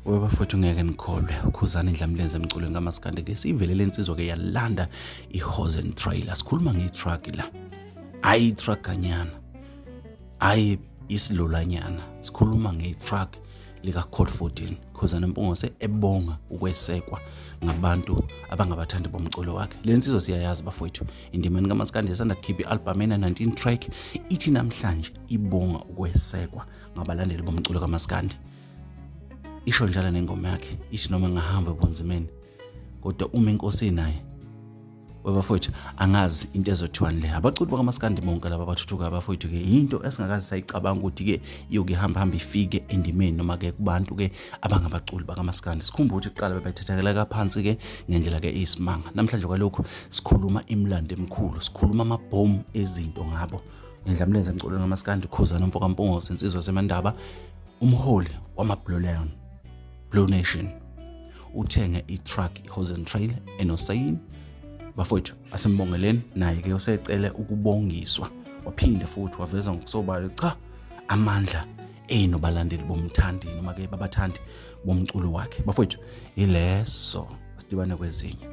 Webafowethu ngeke nikholwe uKhuzani Ndlamlenze emculweni kaMaskandi ke sivele lensizwa ke yalanda iHosen Trailer. Sikhuluma ngetruck la, hayi itruck kanyana, hayi isilolanyana, sikhuluma ngetruck lika Code 14. Khuzani Mpungose ebonga ukwesekwa ngabantu abangabathandi bomculo wakhe. Le nsizwa siyayazi bafowethu, indimeni kaMaskandi esanda kukhipha i-album ena 19 track, ithi namhlanje ibonga ukwesekwa ngabalandeli bomculo kaMaskandi. Isho njalo nengoma yakhe, ithi noma ngahamba ebunzimeni kodwa uma inkosi inaye. Webafowethu, angazi into ezothiwani le. Abaculi bakamaskandi bonke laba abathuthuka abafowethu ke into esingakaze sayicabanga ukuthi ke iyoke ihamba hamba ifike endimeni noma ke kubantu ke abangabaculi bakamaskandi. Sikhumbule ukuthi kuqala bebethethekela kaphansi ke ngendlela ke isimanga. Namhlanje kwalokhu sikhuluma imilando emikhulu, sikhuluma amabhomu ezinto ngabo. Indlamlenze emculweni kamaskandi, Khuzani umfo kaMpungose, insizwa semandaba, umholi wama-Blue Lion, Blue Nation, uthenge i-truck i-Hosen Trail enosayini. Bafowethu, asimbongeleni naye ke usecele ukubongiswa, waphinde futhi waveza ngokusobala cha amandla enobalandeli bomthandi noma ke babathandi bomculo wakhe. Bafowethu, ileso, sidibane kwezinye.